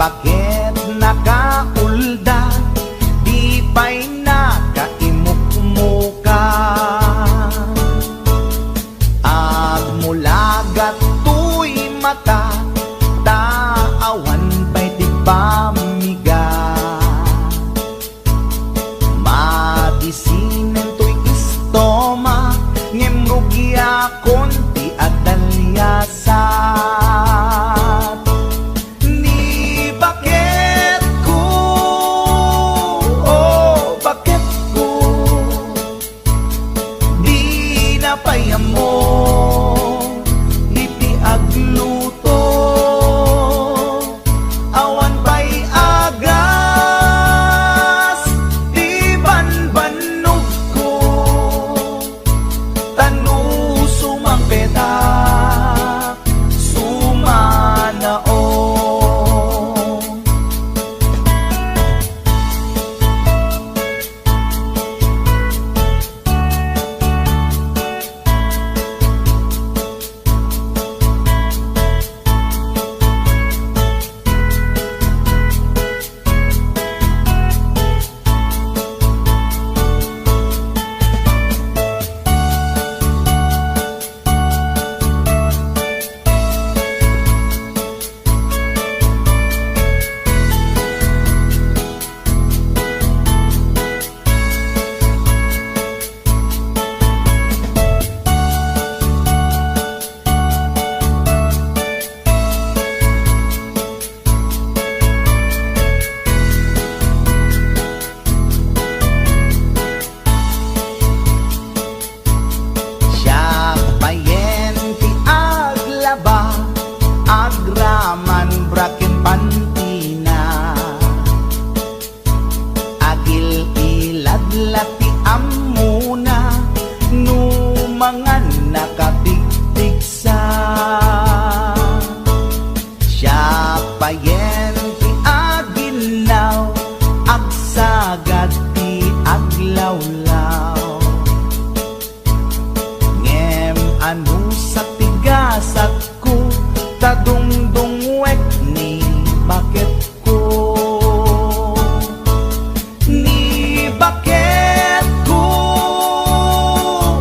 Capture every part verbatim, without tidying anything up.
Baket nakaulda, di pay nakaimukmuka. Agmulagat toy mata, ta awan pay ti pammigat. Madisinen toy istomak, ngem rugiakon ti adaliasat. Ni baketko, oh, baketko, dina pay ammo iti agluto. Awan pay agas ti banbannogko, ta no sumangpetak, sumanaon. Siak payen ti aglaba, agraman bra ken pantina. Agil-ilad la ti ammona, no mangan nakapigpigsa. Siak payen ti aginnaw, agsagad ti aglawlaw. Ngem anusat ti gasatko, ta dungdungwek ni baketko. Ni baketko,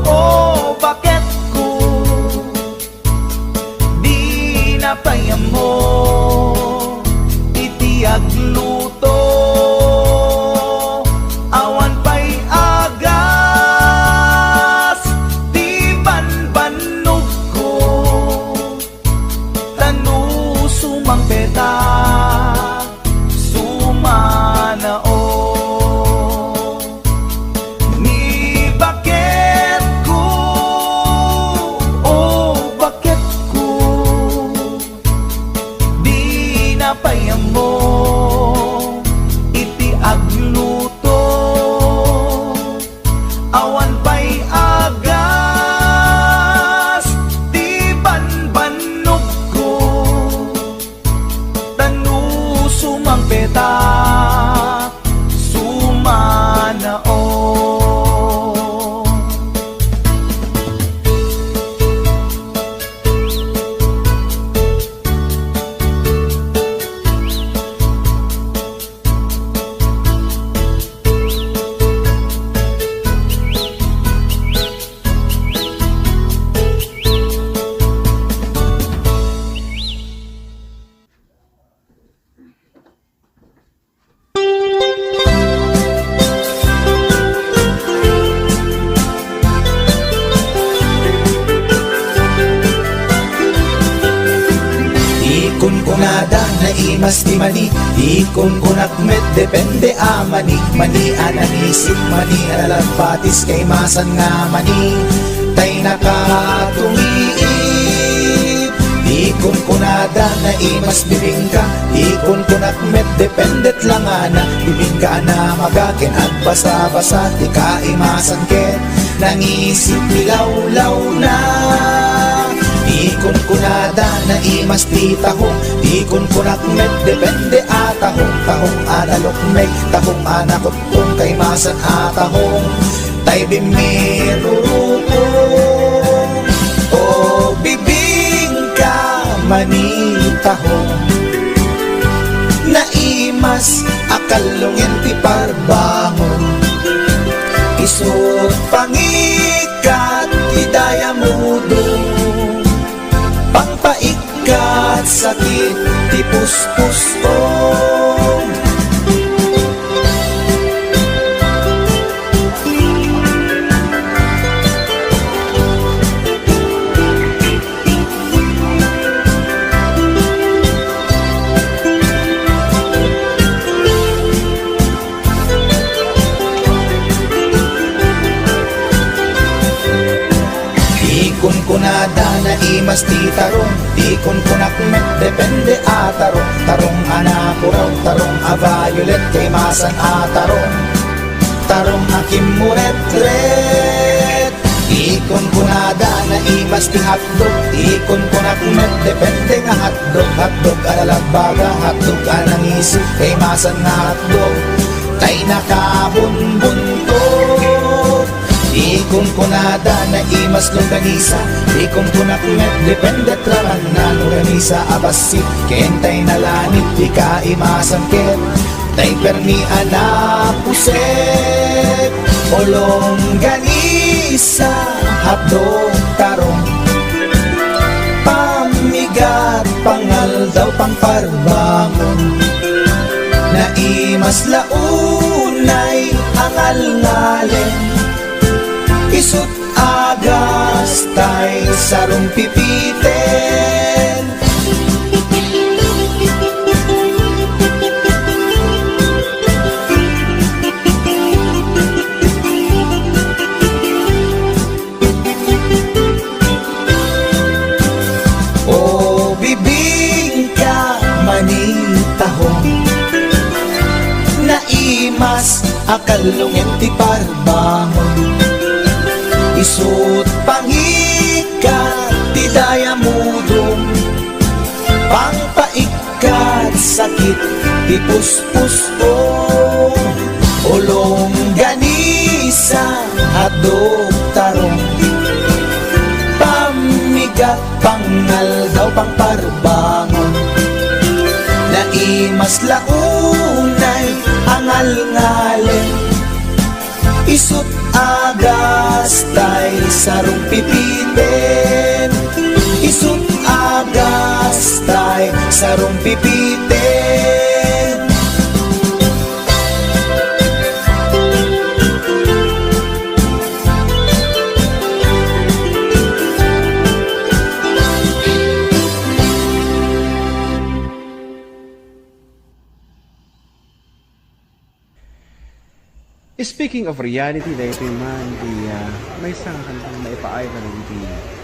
oh, baketko, dina pay ammo iti agluto. Awan pay agas ti banbannogko, ta no sumangpetak, sumanaon. Ni baketko, oh, baketko, dina pay ammo iti agluto. Awan pay agas ti banbannogko, ta no sumangpetak, sumanaon. Kunkunada, naimas ti mani. Kunkunak met, depende a mani. Mani a nangisip, mani a nalagpatis, kaimasan nga mani tay nakatumiit. Kunkunada, naimas bibingka. Kunkunak met, depende ti langana. Bibingka a namaga ken agbasa-basa, ti kaimasan ket nangisip ti lawlawna. Kunkunada, naimas ti tahong. Kunkunak met, depende a tahong. Tahong a nalukmeg, tahong a nakutpong, kaimasan a tahong tay bimmirurupong. O bibingka, mani tahong. Imas a kallungen ti parbangon, isut' pangikkat ti dayamudong, pangpaikkat sakit ti puspusom. Ikunkunada, naimas ti tarong. Ikunkunak met, depende a tarong. Tarong a napuraw, tarong a violet, kaimasan a tarong. Tarong a kimmuretret. Ikunkunada, naimas ti hotdog. Ikunkunak met, depende nga hotdog. Hotdog a nalabbaga, hotdog a nangisip, kaimasan nga hotdog tay nakabunbuntot. Ikunkunada, naimas longganisa. Ikunkunak met, depende raman nga longganisa a bassit ken tay nalanit, ti kaimasan ket tay permi a napuset. O longganisa, hotdog, tarong, pammigat, pangaldaw, pangparbangon, naimas la unay a ngalngalen, isut' agas tay sarumpipiten. O bibingka, manitahong, naimas a kallungen ti parbangon, isut' pangikkat ti dayamudong, pangpaikkat sakit ti puspusom. O longganisa, hotdog, tarong, pammigat, pangaldaw, pangparbangon, naimas la unay a ngalngalen, isut' agas tay sarumpipiten, isut' agas tay sarumpipiten. Speaking of reality, daytoy man ti, ah, maysa nga kantang maipaay kadagiti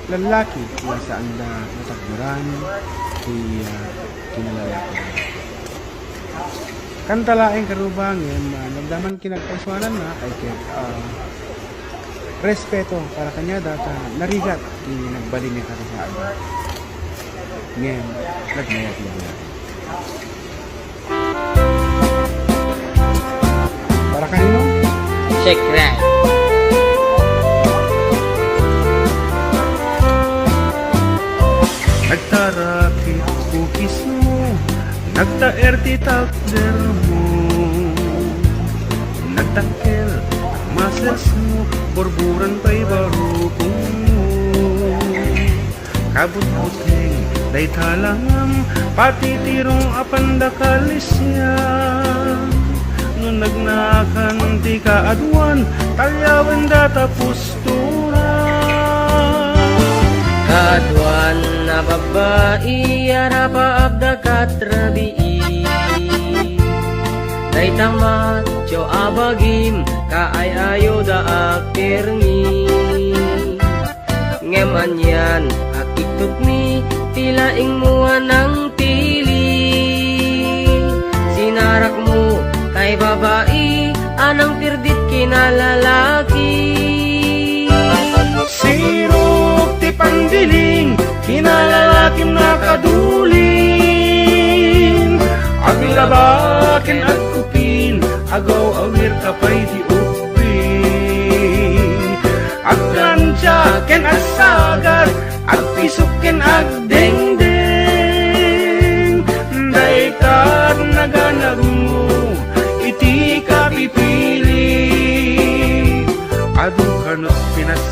lallaki nga saanda natagderan ti, ah, kinalalakian. Kanta laeng karuba ngem, ah, nagdaman kinagpaisuananna, ay ket, ah, respeto para kaniada ta narigat ti nagbalin nga kakasaada. Ngem, nagmayat nga bulan. Para kanino? Check right. Nagtarakit kukismo, nagtaer ti takdermo, nagdakkel musclesmo, burburan pay barukongmo. Kabutbuteng dayta langam, patitirong a pandakalisian. No nagnakan ti kaaduan, talyawenda ta pusturan. Kaaduan a babbai, arapaap da katrabii. Dayta macho a bagim, kaay-ayoda a kermi. Ngem anian a kiktutmi ti laingmo a nangpili. Sinarakmo tay babai a nangpirdit kinalalaki. Sirok ti pandiling, kinalalakim nakaduling. Aglaba ken agkupin, agaw-awir ka pay ti ubbing. Agkansia ken agsagat, agpisok ken agdengdeng. Dayta naganag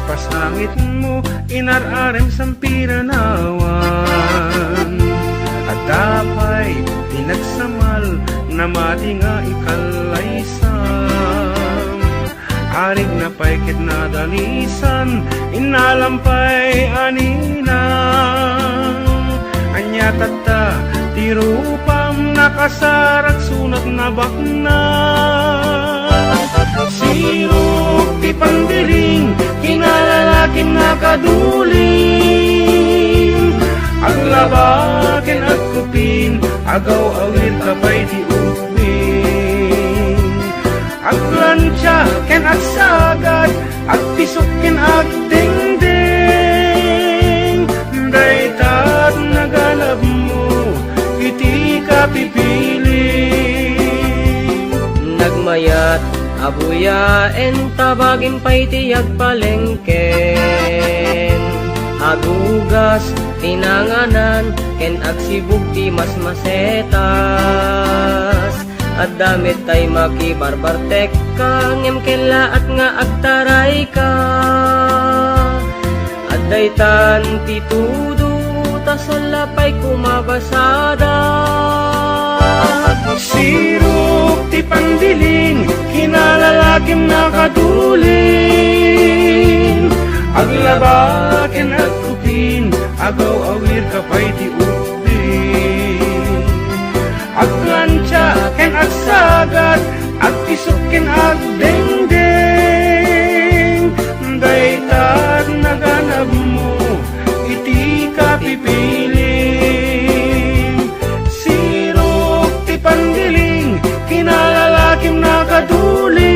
Pasangitmo, inar-arem sampiranawan. Adda pay ti nagsamal, namati nga ikallaysam. Arigna pay ket nadalisan, innalam pay a ninang. Ania tatta ti rupam, nakasarag sunat nabaknang. Sirok ti pandiling, kinalalakim nakaduling. Aglaba ken agkupin, agaw-awir ka pay ti ubing. Aglantia ken agsagad, agpisok ken agdengdeng. Dayta ti naganabmo iti kapipilim. Nagmayat a buyaen, tabagim pay ti agpalengken. Agugas ti nanganan ken agsibug ti masmasetas. Adda met tay makibarbartekka, ngem kellaat nga agtarayka. Addaytan ti tudo, ta salla pay kumabasada. Sirok ti pandiling, kinalalakim nakaduling. Aglaba ken agkupin, agaw-awir ka pay ti ubing. Aglantia ken agsagad, agpisok ken agdengdeng. Dayta ti naganabmo iti kapipilim. Sirok ti pandiling, kinalalakim nakaduling.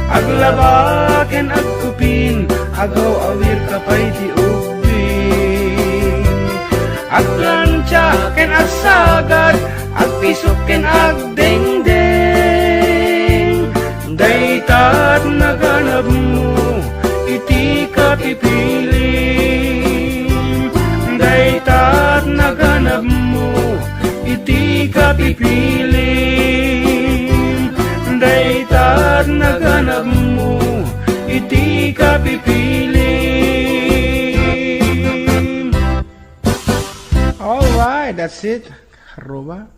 Aglaba ken agkupin, agaw-awir ka pay ti ubing. Aglantia ken agsagad, agpisok ken agdengdeng. Dayta ti naganabmo iti kapipilim. Dayta ti naganabmo iti kapipilim. Dayta ti naganabmo iti kapipilim. All right, that's it. Aruba.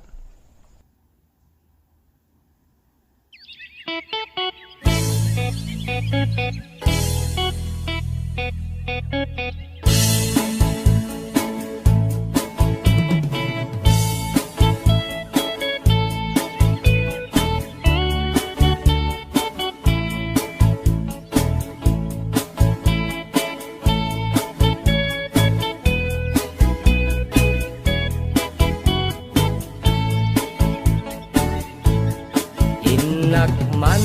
Innak man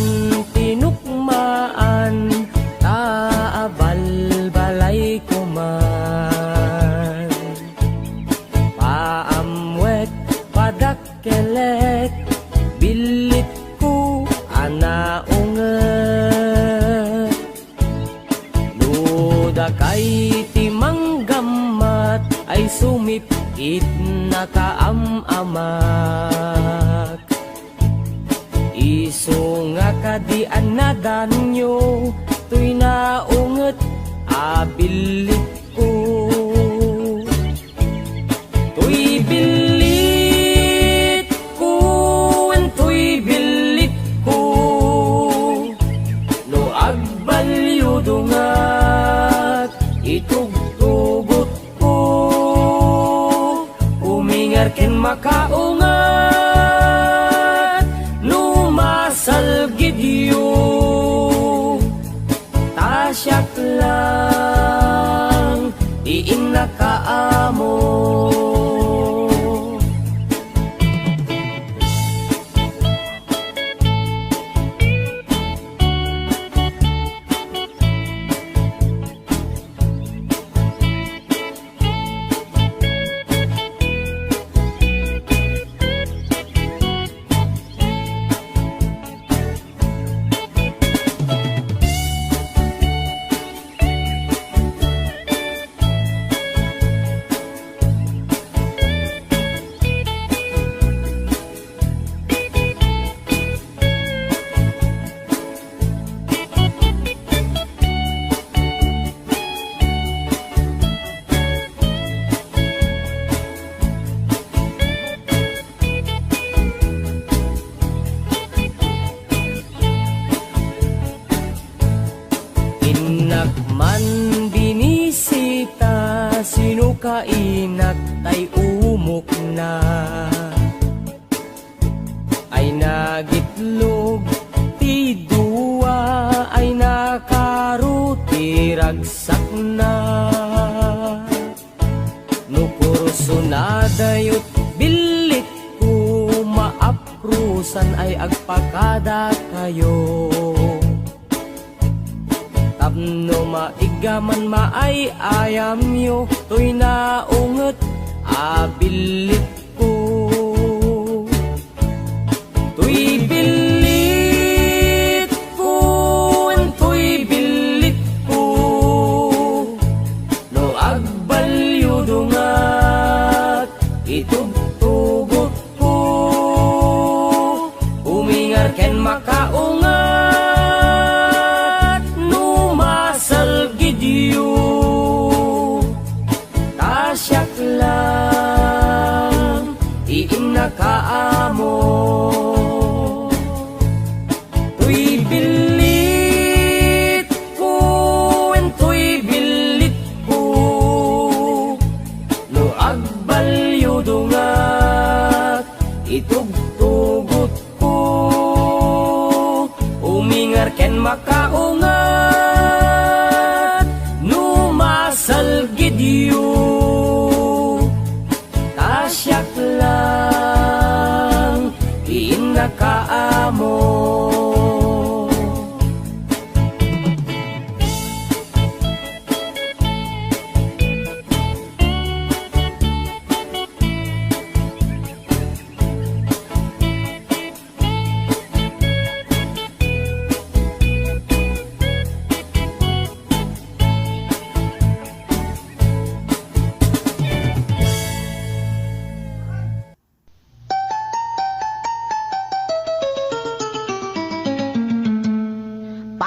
tinukmaan, ta abalbalayko man. Paamwek, padakkelek, billitko a naunget. No dakay ti manggammat ay sumipit nakaam-amak. Isu nga kadi a nadanyo toy naunget a billitko. Toy billitko, wen toy billitko, no agbaliudongak, itugtugotko, umingar ken makaungat no masalgidyo. Ta siak lang ti innakaammo. na. Ay nagitlog ti dua, ay nakaro ti ragsakna. No kursunadayot billit ko, maaprusan ay agpakadakayo. Tapno maiggaman maay-ayamyo, toy naunget a billit ko. Toy billit ko, toy billit ko, no agbalyo dungat, itugtugot ko, umingar ken makaungat no masalgidyo. Ta siak lang ti innakaamo. Toy billit ko, wen toy billit ko, no agbalyo dungat, itugtugot ko, umingar ken makaungat no masalgidyo. Ta siak lang ti innakaamo.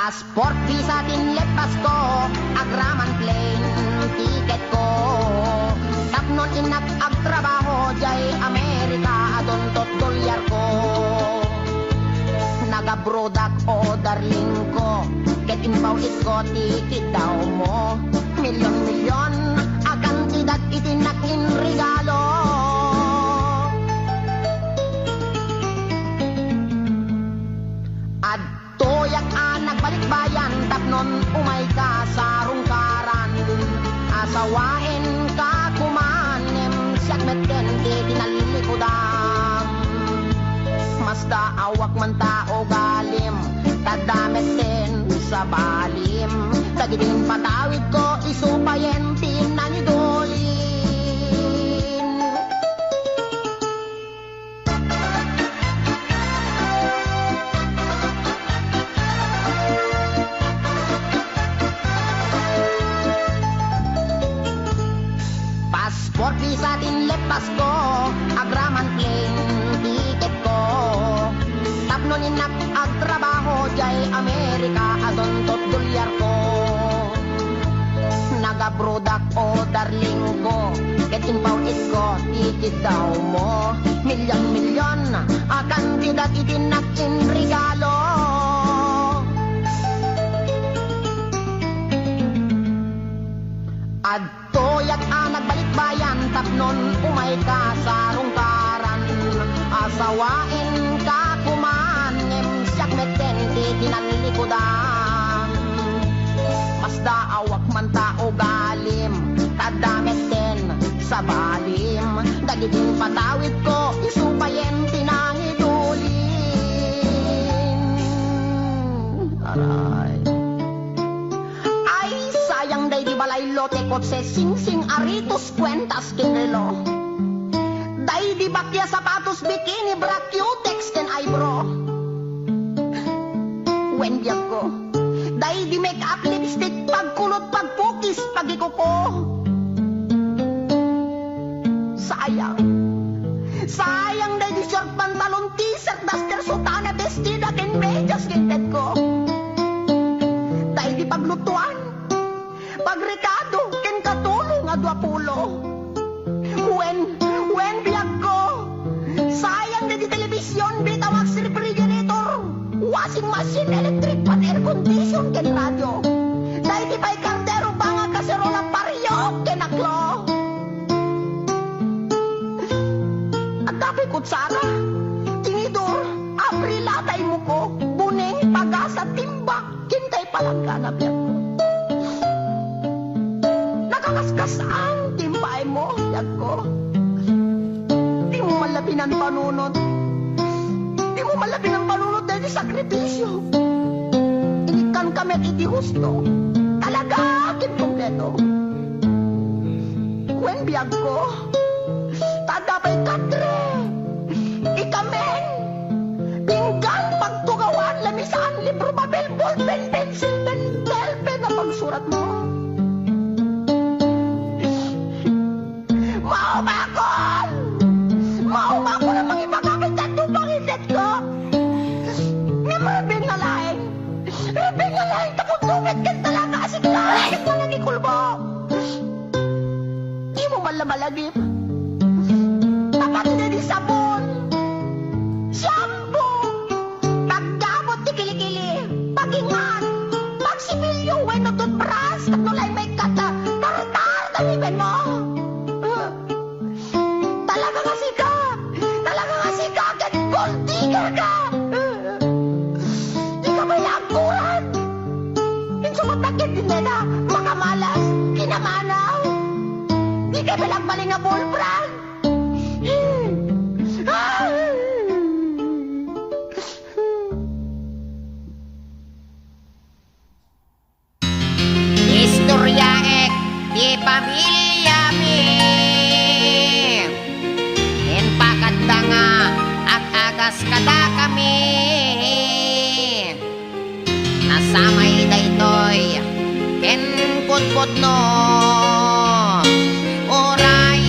Passport, visa, tinlepasko, agraman plane ticket ko. Tapnon innak agtrabaho jay Amerika, adunto dolyar ko. Nagabrodak, o darling ko, ket impaw-itko ti kiddawmo. Milyon-milyon a kantidad iti innak inregalo. Adtoyak a nagbalikbayan tapnon umayka sa rungkaran. Asawaenka koman ngem siak metten ti kinallikudam. Masdaawak man ta ugalim, ta adda metten sabalim. Dagiti impatawidko, isu payen ti nangidulin. Passport, visa, tinlepasko, agraman plane ticket ko. Tapno innak agtrabaho jay Amerika, adunto dolyar ko. Nagabrodak, o darling ko, ket impaw-itko ti kiddawmo. Milyon-milyon a kantidad iti innak inregalo. Adtoyak a nagbalikbayan tapnon umayka sa rungkaran. Asawaenka koman ngem siak metten ti kinallikudam. Masdaawak man ta ugalim, ta adda metten sabalim. Dagiti impatawidko, isu payen ti nangidulin. Aray. Ay, sayang daydi balay, lote, kotse, singsing, aritos, kuentas ken relo. Daydi bakia, sapatos, bikini, bra, cutex ken eyebrow. Wen, biagko, daydi make-up, lipstick, pagkulot, pagpukis, pagikuko. Sayang. Sayang daydi short pantalon, t-shirt, duster, sutana, bestida ken medias ken tedko. Daydi paglutuan, pagrekado ken katulong a duapulo. Wen, wen, biagko. Sayang daydi television, Betamax, refrigerator, washing machine, electric fan, air condition ken radio. Daydi pay kardero, banga, kaserola, pariok ken aklo. Kutsara, tinidor, abrila ta imuko, buneng, pagasa, timbak, kintay palanggana biagko. Nakakaskas-an ti impaaymo, biagko. Dimo man la pinanpanunot. Dimo man la pinanpanunot daydi sakripisio. Inikkan kami iti husto. Talaga, ken kompleto. Wen, biagko. Ta adda pay katre. Ikamen. Pinggan, pagtugawan, lamisaan, libro, papel, ballpen, pensil, pen, ballpen a pagsuratmo. Maumakon! Maumakon a mangibagak iti adu pangitedko! Ngem rubing nga laeng! Rubing nga laeng tapno dumit ken talaga a sika ket manangikulbo! Dimo man la malagip. Tapno daydi sabon, shampoo, pagdabot ti kilikili, pagingan, pagsipilyo wenno toothbrush tapno laeng maikkat a tartar ta ngipenmo. Talaga nga sika! Talaga nga sika ket gold digger ka! Dika pay la agkuran! Insumatak ket dineda makamalas, kinamanaw! Dika pay la agbalin nga bullfrog! Istoryaek ti pamiliami. Impakadda nga ag-agas kadakami. Nasamay daytoy ken pudpudno. Uray,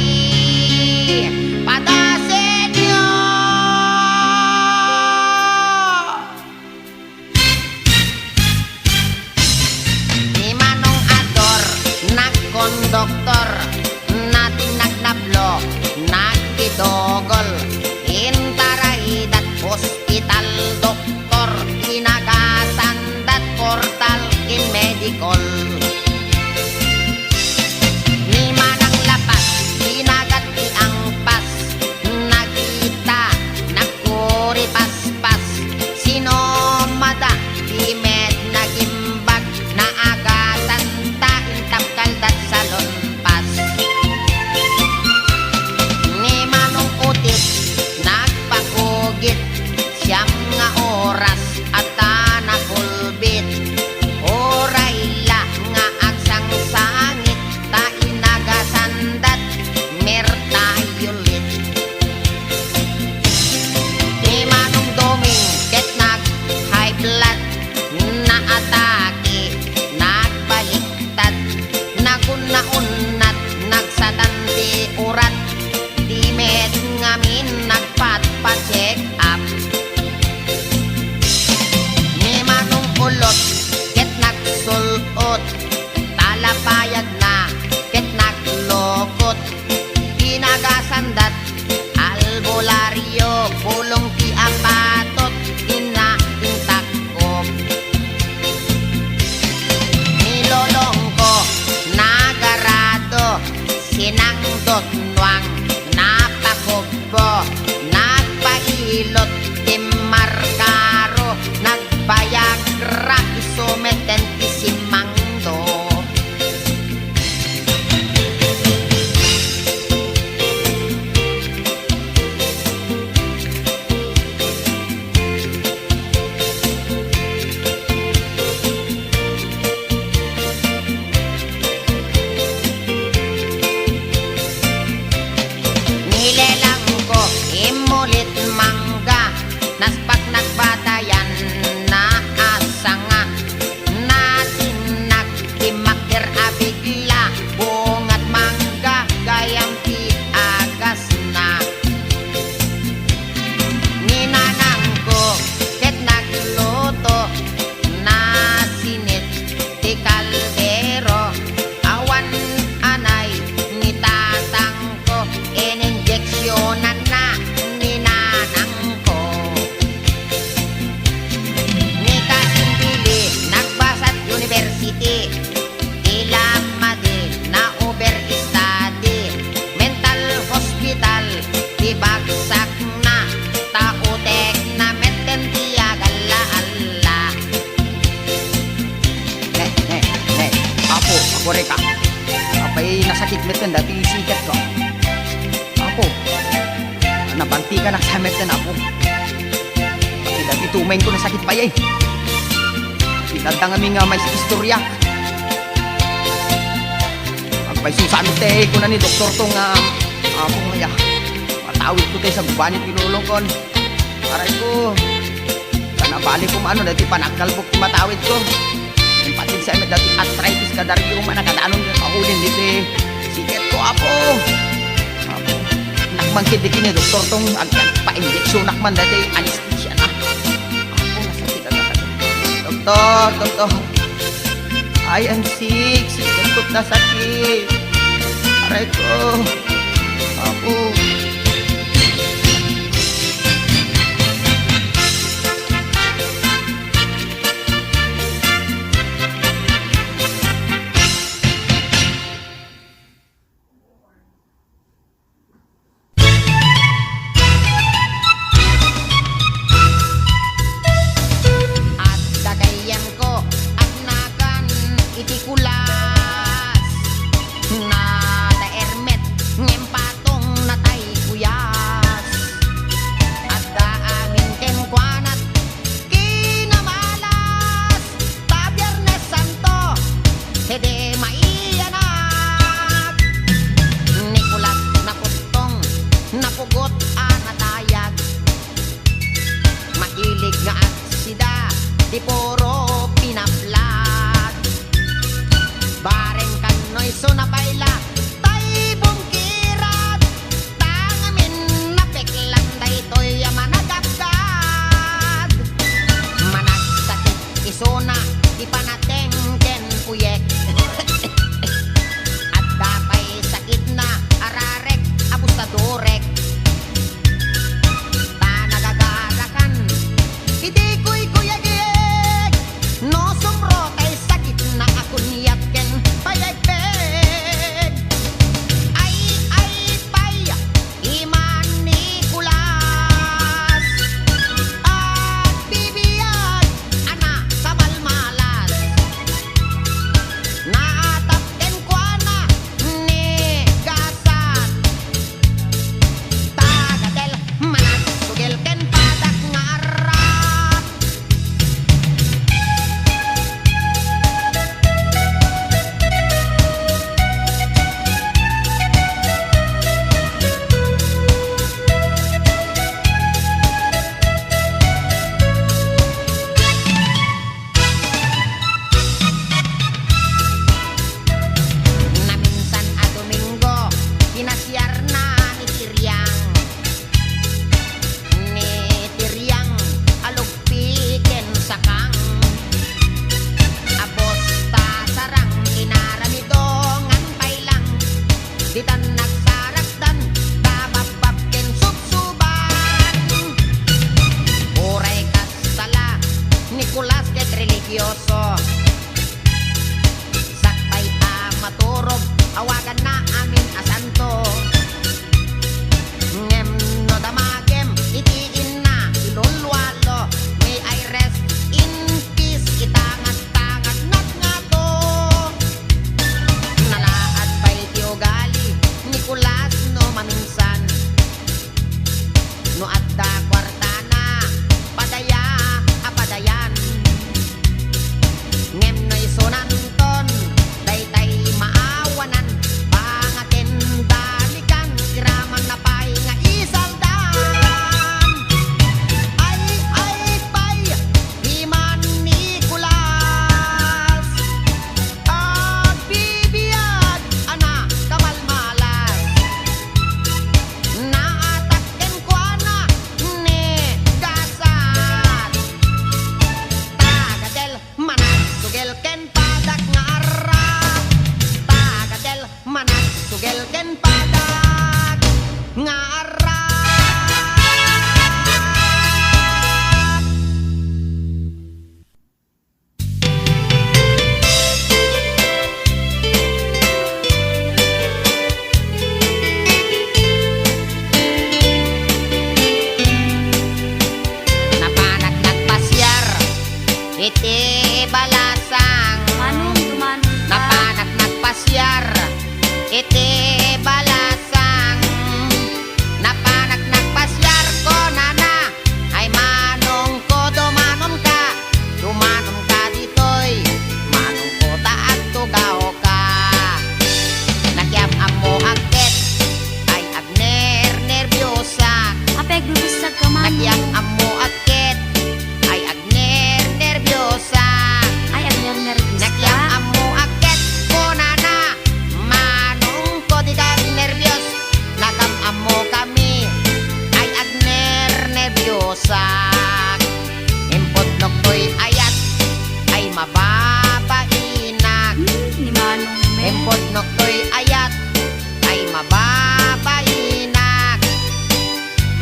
padasenyo! Ni Manong Ador, nagkonduktor, natinnag nablo, nagpidugol, intaray dat ospital doktor, inagasan dat portal ken medikol. Ni Manang Lapas, inagat ti angpas, nagita, nagkuripaspas, sinumada, di met nagimbag, naagasan ta intapkal dat salunpas. Ni Manong Utit, nagpakugit, siam nga oras, adda nakulbit. Uray la nga agsangsangit, ta inagasan dat mertayulit. Ni Manong Doming ket nag-high blood, naatake, nagbaliktad, nagunnagunnat, nagsatan ti urat, di met ngamin nagpatpa-check up. Ni Manong Ulot ket nagsul-ot, talapayagna ket naglukot. Inagasan dat albularyo, pulong ti apatot, inna intak-ok. Ni Lolongko, nagarado, sinangdot nuang, napakubbo, nagpailot, timmarkaro, nagbayagra, isu met ti simangdo. Nilelangko, immulit mangga, naspak nagbatayan, naasanga, natinnag, timmakder a bigla, bungat mangga, gayam ti agasna. Ni nanangko ket nagluto, nasinit ti kaldero, awan anay ni tatangko, ininjeksionanna ni nanangko. Ni Kasim Billy, nagbasat university, ti Lamadi, na-overstudy, mental hospital, ti bagsak Nasakit met ken dati siketko. Apo, nabaltikanak sa met ken, Apo. Pati dati tumayko nasakit pay, eh. Sinaddang amin nga may istorya. Agpayso sa amin, te, kuna ni doktor to nga, Apo, aya, matawid ko, te, sa gubanit ti lolongkon. Aray ko. Sa nabali ko maano, dati panagkalbok ti matawid ko. Impatid sa amin dati arthritis, kadaryo man, nakadanon nga kaulin diti siketko, Apo. Apo. Nakman kidi kini doktor tong ag-, agpa-injectionak man dati anesthesia na. Apo, nasakit ang doktor, doktor. I am sick, sick, ang nasakit. Aray ko. Apo. Adda gayyemko, agnagan iti kulas. Nataer met, ngem patong natay kuyas. Adda amin kenkuanat kinamalas. Ta Biernes Santo, sedi maiyanak. Nicolas naputtong, napugot a natayag. Mahilig nga agsida ti puro pinaplag. Bareng kanno isu nabayla, tay bungkirad. Tangamin napeklan daytoy a managapkad. Managsakit isuna ti panateng ken uyek. Adda pay sakitna a rarek a bustadurek. Ta nagagarakan iti kuykuyagik.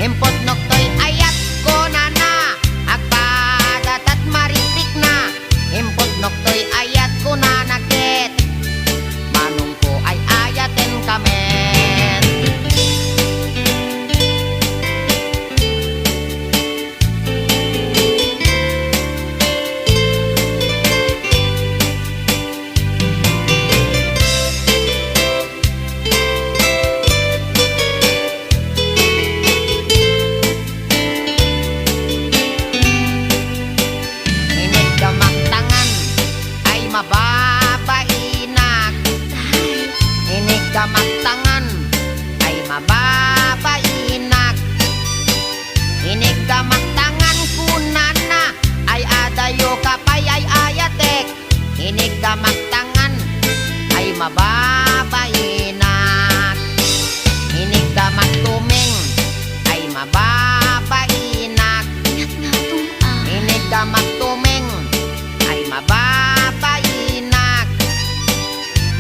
Impudnok toy ayat, kunana, agpadatat marikrikna. Impudnok toy ayat, kunana ket, manongko ay ayatenka met. Iniggamak tangan ay mababainak. Iniggamak tangan ay mababainak. Iniggamak tangan kunana ay adayo ka pay ay ayatek. Iniggamak tangan ay mababainak. Iniggamak tumeng ay mababainak. Ingat nga tum-, ah. Iniggamak tumeng ay mababainak.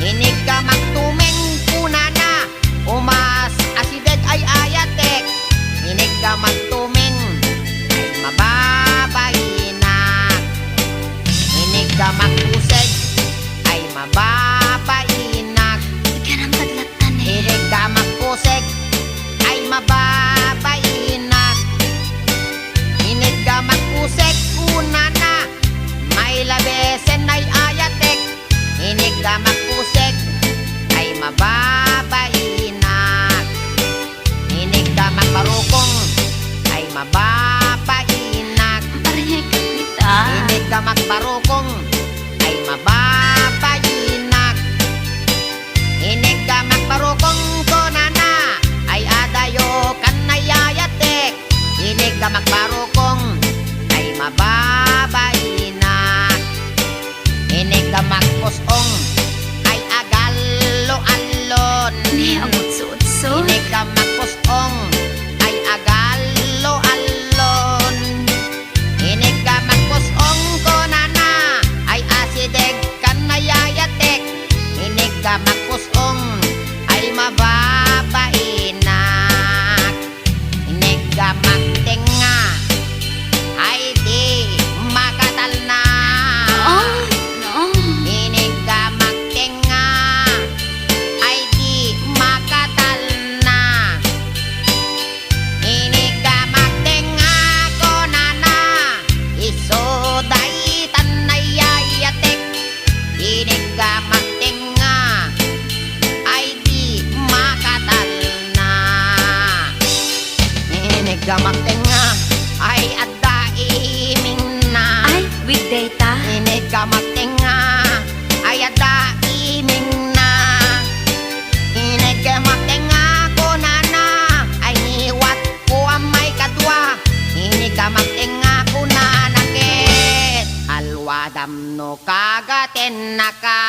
Iniggamak tumeng kunana, umas asideg ay ayatek. Iniggamak tumeng ay mababainak. Iniggamak pusek ay mababainak. Ikaw nang padlatan eh. Iniggamak pusek ay mababainak. Iniggamak pusek kunana, mailabesen ay ayatek. Iniggamak pusek ay mababainak. Iniggamak barukong ay mababainak. Pariyay ka dita. Iniggamak barukong ay mababainak. Iniggamak barukong kunana ay adayo kan ay ayatek. Iniggamak barukong ay mababainak. Iniggamak pus-ong ay agallo-allon. Ne, agutso-utso. Iniggamak pus-ong ay agallo-allon. Iniggamak pus-ong kunana ay asideg kan ay ayatek. Iniggamak pus-ong ay mababainak. Iniggamak tengnga ay di makatalna. Oh, no. Iniggamak tengnga ay di makatalna. Iniggamak tengnga kunana, isu daytan ay ayatek. Iniggamak tengnga ay di makatalna. Iniggamak tengnga ay adda imingna. Ay, with data. Iniggamak tengnga ay adda imingna. Iniggamak tengnga kunana ay ngiwat ko a maikadua. Iniggamak tengnga kunana ket alwadam no kagatennaka.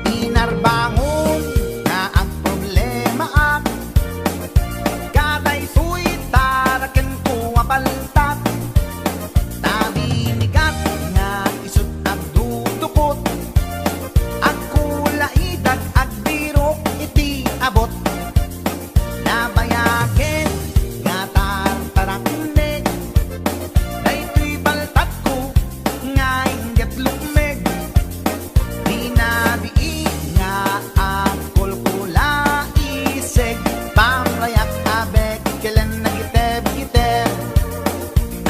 Inarbangon nga agproblemaak, kadaytoy tarakenko a paltak. Nabinigat nga isut' agdudukot, agkulaidag agbirok iti abot. Nabayagen nga tartaraknek daytoy paltakko nga inggep lumeg. Dinabii nga agkulkulaiseg, pamrayak a bek kelen nagitebgiteb.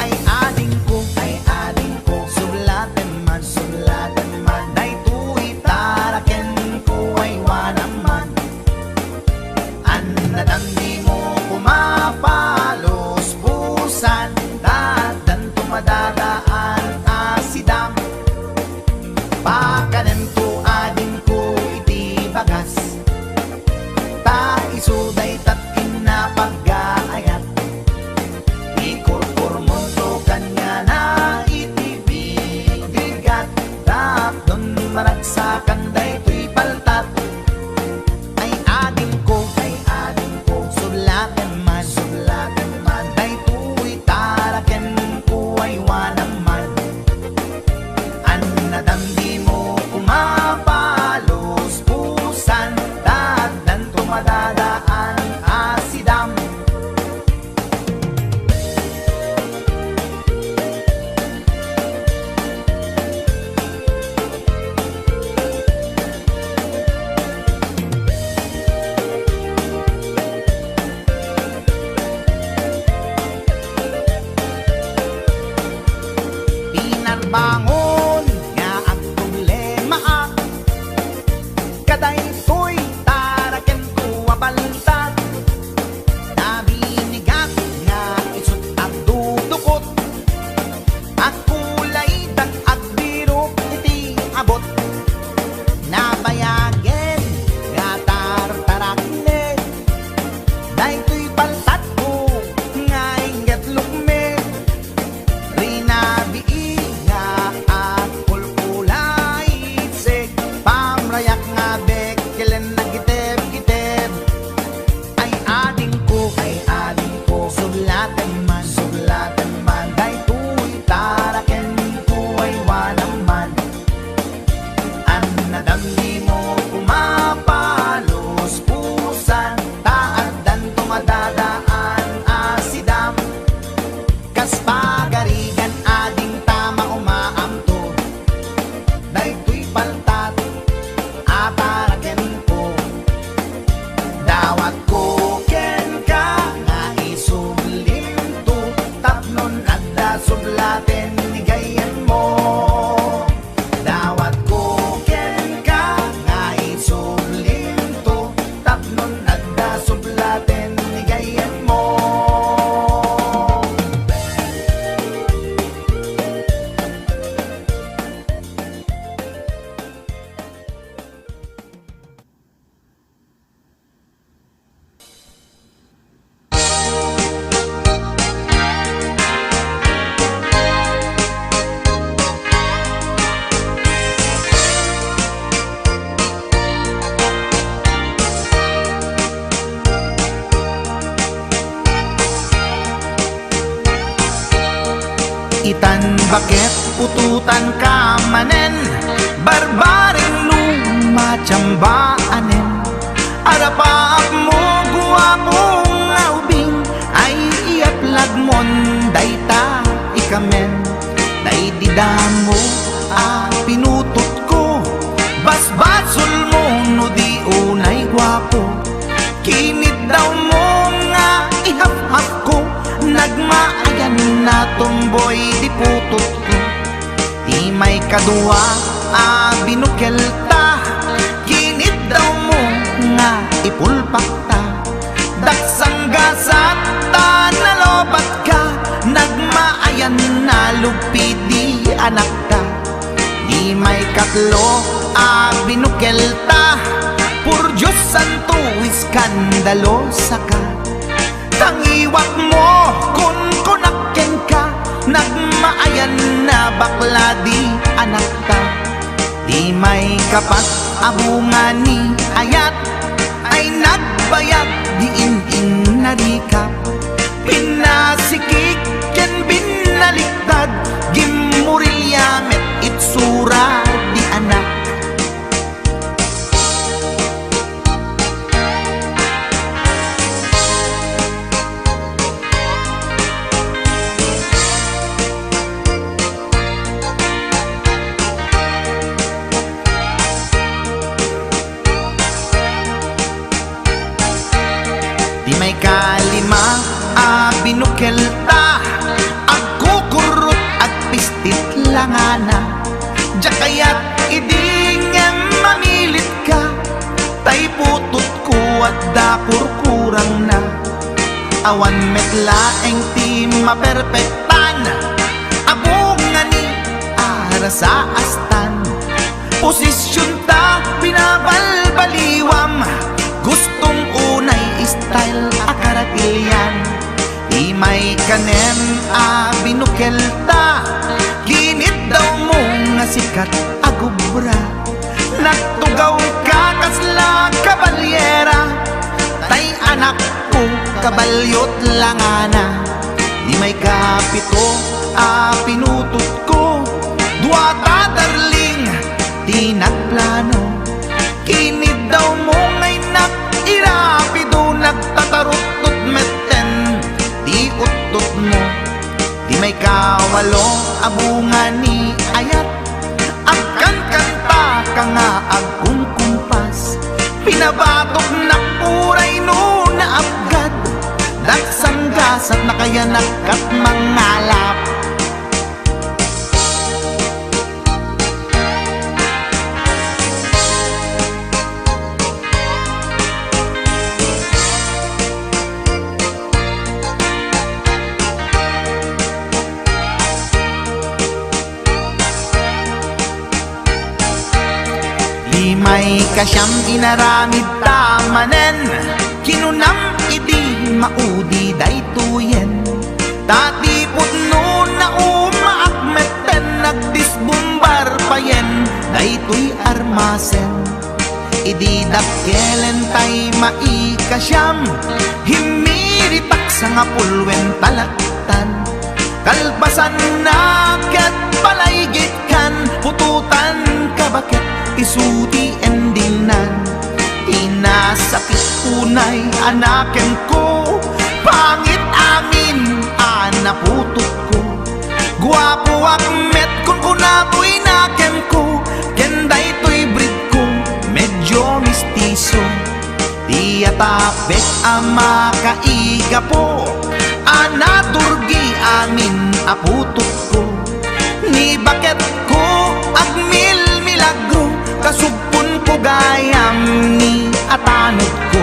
Ay adingko, ay adingko, sublatem man, sublatem man, daytoy tarakenko ay wanam man. Annadan dimo koma palusbusan, ta addanto madadaan a sidam. Pakanento adingko iti bagas, ta isu daytat kinna paggaayat. Ikurkurmonto Bangon nga agproblemaak kadaytoy tarakenko a paltat. Nabinigak nga isut' agdudukot, agkulaydan agbirok iti abut. Nabayagen nga tartarakmi daytoy paltatko nga inget lukmi. Rinabii nga agkulkulaysik, pamrayak nga bekkelen nagitebgiteb. Ay adingko, ay adingko, sublatem man, sublatem man, daytoy tarakenko ay wanam man. Annadam dimo kumapaluspusan, ta addanto madadaan a sidam. Kas pagarigan adingta maumaamto daytoy paltat a tarakenko. Dawatko kenka nga isublimto tapno adda sublaten ni gayyemmo. Dawatko kenka nga isublimto tapno adda sublaten ni gayyemmo. Itan baket putotanka manen, barbareng no matiamba anen. Arapaapmo, guapo nga ubing, ay iyaplagmon dayta ikamen. Daydi damo a pinutotko, basbasolmo no di unay guapo. Kiniddawmo nga ihafhafko, nagmaayan a tomboy di putotko. Ti maikadua a binukelta, kiniddawmo nga ipulpakta. Daksanggasat ta nalobatka, nagmaayan a lugpi di anakta. Ti maikatlo a binukelta, por Dios santo, iskandalosaka. Tangiwatmo, kunkunak kenka, nagmaayan a bakla di anakta. Ti maikapat a bunga ni ayat ay nagbayag di in-innarika. Pinasikig ken binaliktad, gimmurilya met itsura di anak. Ti maikalima a binukelta, agkukurrot, agpistit langana. Diak kayat idi ngem mamilitka, ta iputotko adda kurkurangna. Awan met laeng ti maperpektan a bunga ni arasaastan. Posisionta binabalbaliwam, gustom unay style a karagilian. Ti maikanem a binukelta, kiniddawmo nga sikat a gubra. Nagtugawka kasla kabalyera, tay anakko, kabalyot langana. Ti maikapito a pinutotko, duata darling ti nagplano. Kiniddawmo nga innak irapido, nagtataruttot metten ti uttotmo. Ti maikawalo a bunga ni ayat, agkankantaka nga agkumkumpas. Pinabatoknak uray no naapgad, daksanggasat nakayanak kat mangalap. Maikasiam inaramidta manen, kinunam idi maudi daytoyen. Ta ti pudno naumaak metten, nagdisbumbar payen daytoy armasen. Idi dakkelentay maikasiam, himmiritak sangapulwen talaktan. Kalpasanna ket palaygitkan, putotan ka baket isu ti endingnan. Ti nasakit unay a nakemko, pangit amin a naputotko. Guapoak met, kunkunatoy nakemko, ken daytoy breedko, medyo mestizo. Ti atapek a makaigapo, a naturgi amin a putotko. Ni baketko agmilmilagro, kasugponko gayam ni atanodko.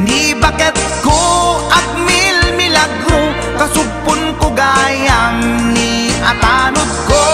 Ni baketko agmilmilagro, kasugponko gayam ni atanodko.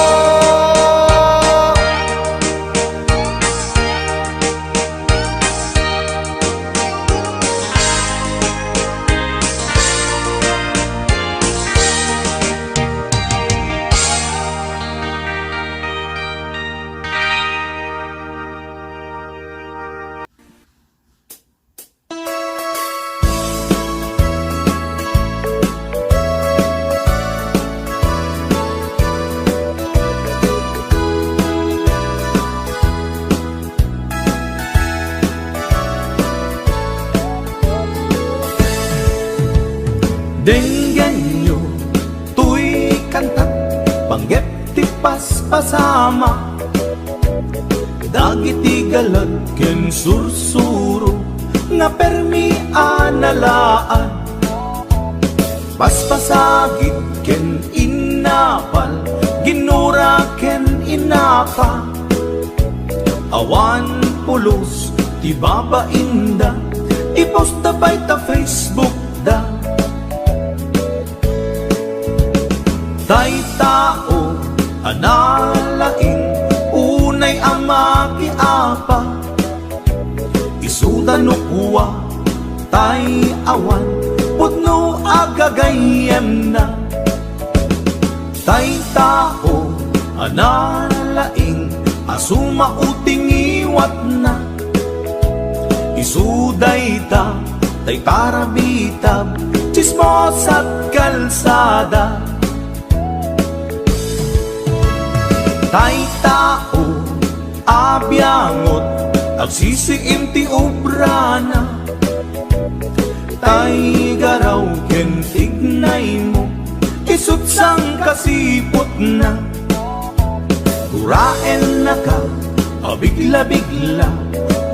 Denggenyo toy kanta, panggep ti paspasama. Dagiti galag ken sursuro nga permi a nalaan. Paspasagid ken innapal, ginura ken innapa. Awan pulos ti babainda, iposta pay ta Facebook da. Tay tao a nalaing, unay a makiapa, isuda no kua, tay awan pudno a gagayyemna. Tay tao a nalaing a sumao ti ngiwatna. Isu dayta tay tarabitab, tsismosat kalsada. Tay tao a biangot, agsisiim ti obrana. Tay garaw ken tignaymo, isut' sangkasiputna. Guraennaka a bigla-bigla,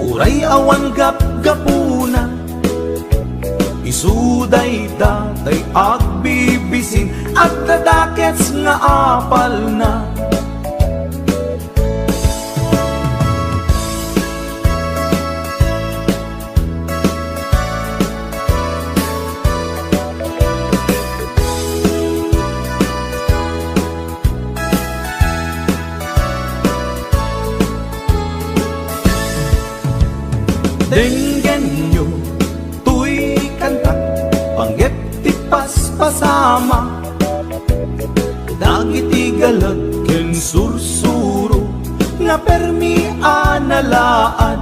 uray awan gapgapuna. Isu dayta tay agbibisin, agdadakes nga apalna. Denggenyo toy kanta, panggep ti paspasama. Dagiti galag ken sursuro nga permi a nalaan.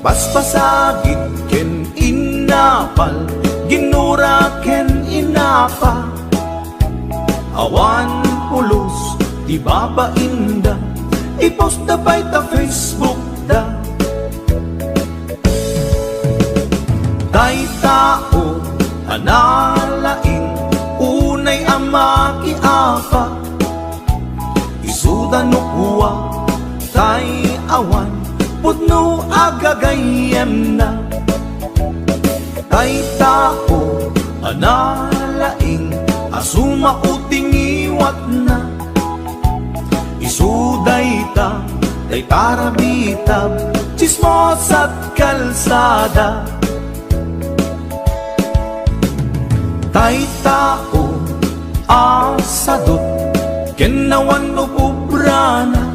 Paspasagid ken innapal, ginura ken innapa. Awan pulos ti babainda, iposta pay ta Facebook da. Tay tao a nalaing, unay a makiapa. Isuda no kua, tay awan pudno a gagayyemna. Tay tao a nalaing a sumao ti ngiwatna. Isu dayta tay tarabitab, tsismosat kalsada. Tay tao a sadut ken awan no obrana.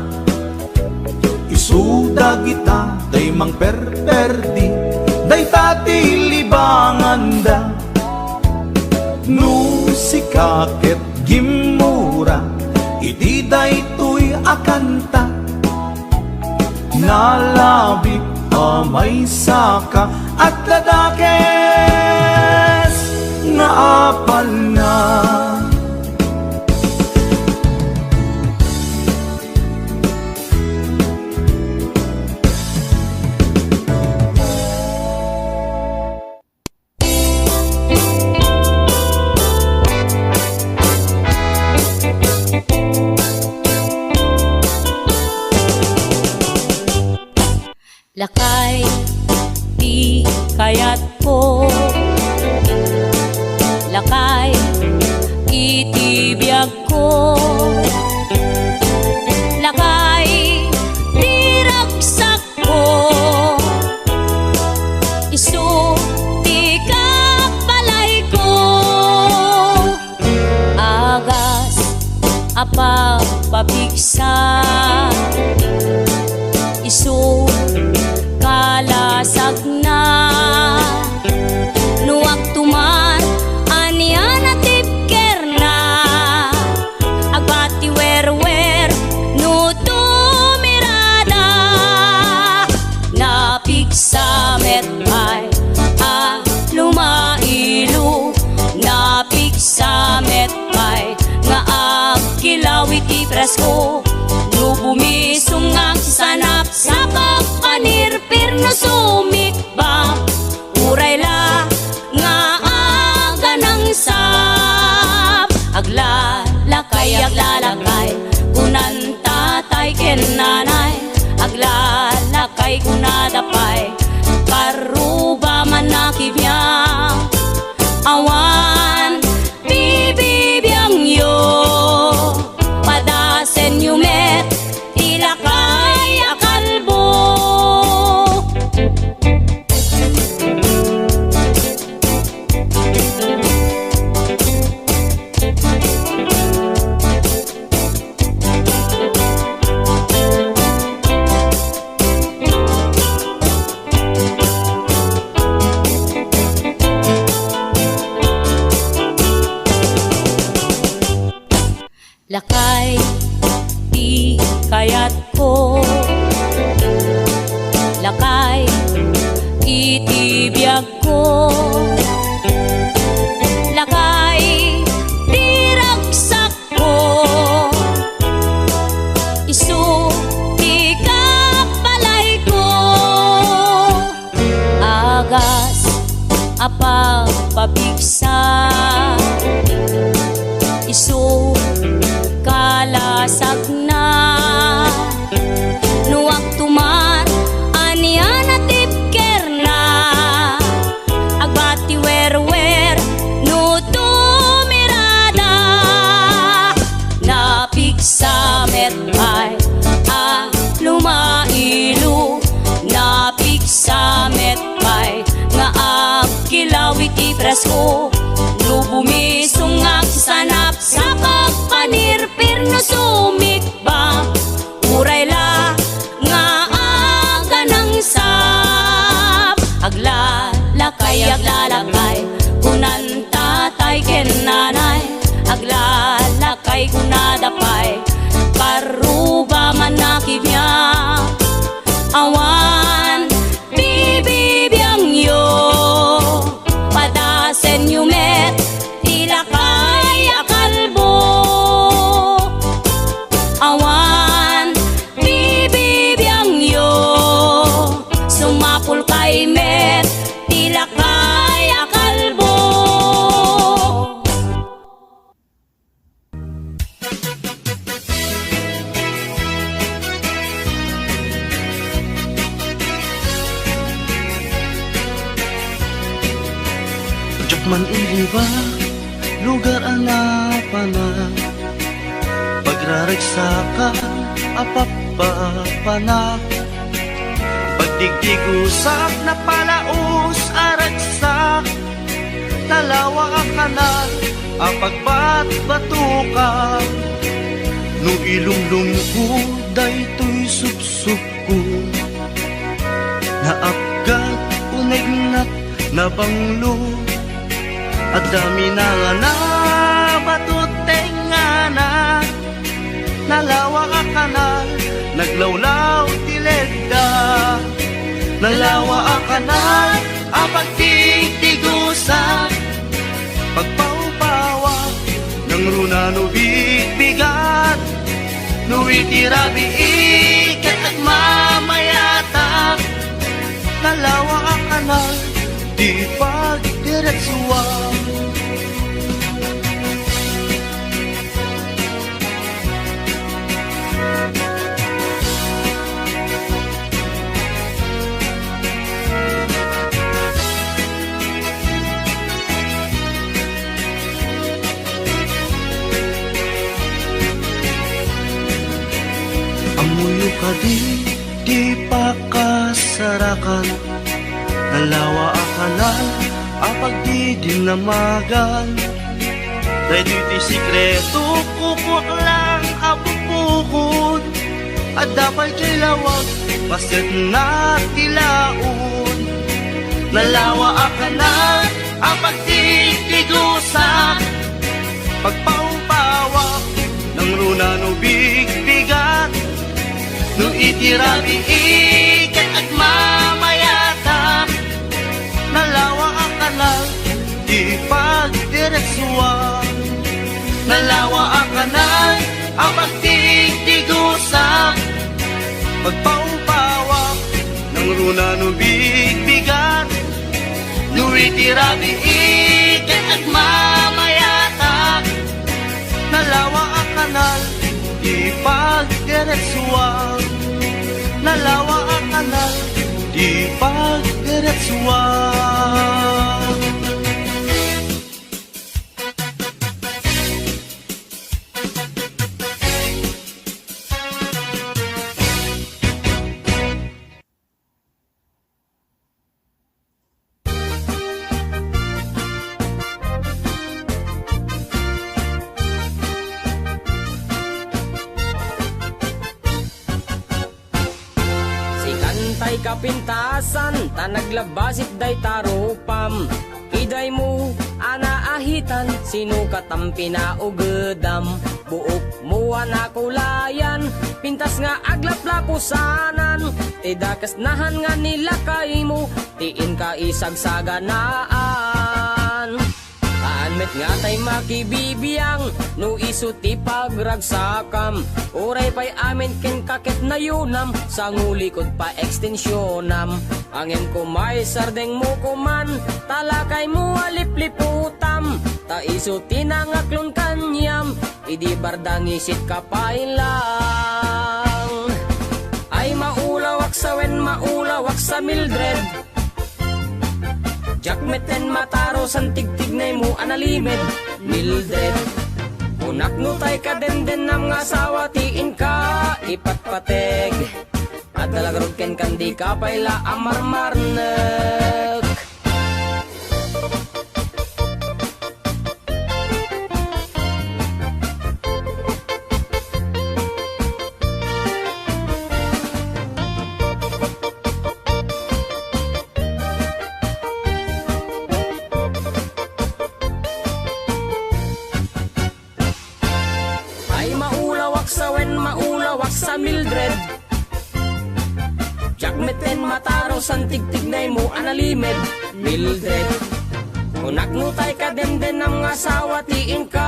Isu dagita tay mangperperdi, dayta ti libanganda. No sika ket gimmura iti daytoy a kanta, nalabit a maysaka, adda dakes nga apalna. Lakay ti kayatko, lakay iti biagko, lakay ti ragsakko, isu ti kabalayko. Agas a pagpapigsa, isu kalasagna. No agtuman, ania natipkerna? Agbati werwer no tumirada. Napigsa met pay a lumailo, napigsa met pay nga agkilaw iti presko. No bumisong nga agsanap, sapag panirpir no sumikbap, uray la nga aganangsap. Aglalakay, aglalakay, kunan tatay ken nanay. Aglalakay, kunada pay, karuba man a kibiang. Awan ti bibiangyo, padasenyo met ti lakay a kalbo. Lakay ti kayatko, lakay iti biagko, lakay ti ragsakko, isu ti kabalayko. Agas a pagpapigsa, isu kalasagna. No agtuman, ania natipkerna? Agbati werwer no tumirada. Napigsa met pay a lumailo, napigsa met pay nga agkilaw iti presko. No bumisong nga agsanap, sapag panirpir no sumikbap, uray la nga aganangsap. Aglalakay, aglalakay, kunan tatay ken nanay. Aglalakay, kunada pay, karuba man a kibiang. Awan ti bibiangyo, padasenyo met ti lakay a kalbo. Awan ti bibiangyo, sumapulkay met ti lakay a kalbo. Diak man iliba, lugar a napanak, pagraragsaka a pappapanak, pagdigdigusak, napalaos a ragsak, talawa a kanal a pagbatbatukan. No ilumlumko, Daytoy supsupko, naapgak, unegnak, nabanglo. Adda minangana, bato tengngana. Nalawa a kanal, naglawlaw ti ledda. Nalawa a kanal, a pagtigtigusak, pagpaupawak, nangruna no bigbigat, no iti rabii ket agmamayatak, nalawa a kanal, di pagdiretsuan. Ammoyo kadi ti pakasarakan, nalawa a kanal a pagdidinamagan. Daytoy ti sekreto, kukuak lang a bukbukod. Adda pay diay lawag, pasetna ti laod. Nalawa a kanal a pagtigtigusak, pagpaupawak, nangruna no bigbigat, no iti rabii ket agmamayatak. Nalawa a kanal, di pagdiretsuan. Nalawa a kanal, a pagtigtigusak, pagpaupawak, nangruna no bigbigat, no iti rabii ket agmamayatak. Nalawa a kanal, di pagdiretsuan. Nalawa a kanal, di pagdiretsuan. Sikan tay kapintasan, ta naglabasit dayta rupam. Idaymo a naahitan, sino katam pinaugedam? Buokmo a nakulayan, pintas nga aglaplapusanan, ti dakes nahan nga nilakaymo, ti inka isagsaganaan. Kaan met nga tay makibibiang no isu ti pagragsakam. Uray pay amin ken kaketnayonam, sangulikod pa ekstensionam. Ngem koma isardengmo koman, ta lakaymo a lipliputam, ta isu ti nangaklon kaniam, idi bardangisit ka pay lang. Ay maulawak sa wen maulawak sa Mildred. Diak metten mataro san tigtignaymo a nalimed, Mildred. Kunak no tay kadendennam nga asawa ti inka ipatpateg. Adda la garud kenka, dika pay la a marmarnek. Ay maulawak sa wen maulawak sa Mildred. Diak metten mataro san tigtignaymo a nalimed, Mildred. Kunak no tay kadendennam nga asawa ti inka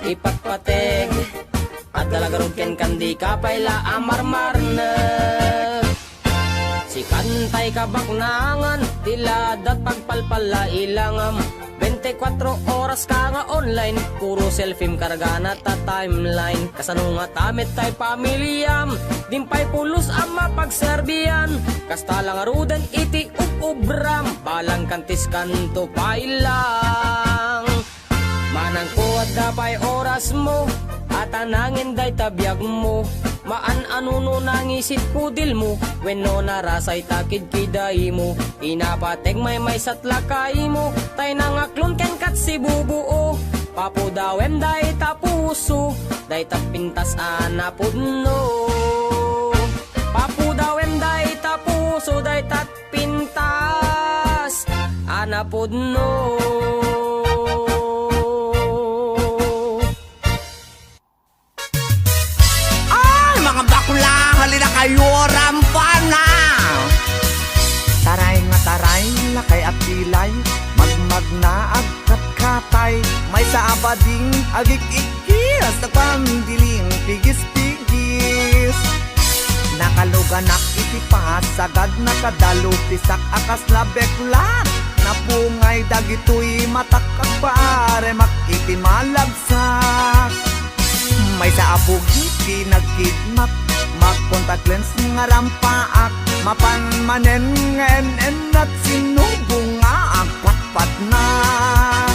ipatpateg. Adda la garud kenka, dika pay la a marmarnek. Sikan tay kabaknangan, ti ladat pagpalpalla ilangam. Bente kuatro oras ka nga online, puro selfiem kargana ta timeline. Kasano ngata met tay pamiliam, din pay pulos a mapagserbian. Kasta la ngaruden iti ub-ubram, balang kantis kanto pay lang. Manangko adda pay orasmo, a tanangen dayta biagmo. Maan a nuno nangisit kudilmo, wenno narasay ta kidkidaymo. Inapateg maymaysat lakaymo, tay nangaklon kenka ti bubuo. Papudawem dayta puso, dayta pintas a napudno. Pudno. Ay, mga bakla, halina kayo, rampa na! Taray nga taray, lakay a pilay, magmagna, agkatkatay, maysa a bading, agik-ikkis, nagpandiling, pigis-pigis. Nakaluganak iti pasagad, nakadalupisak a kasla beklat, napungay dagitoy matak, agparemak iti malabsak. Maysa a bugi ti nagkidnap, mag-contact lens nga rampaak, mapan manen nga en-ennat, sinubo nga agpatpatnag.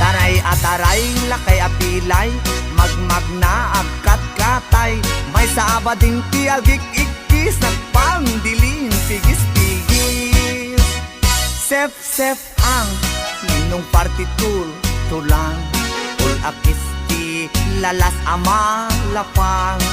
Taray a taray, lakay a pilay, magmagna, agkatkatay, maysa a bading ti agik-ikkis, nagpandiling, pigis-pigis. Sef-sef ang ninong party tool, tulang, ul-akis ti lalas a malapang.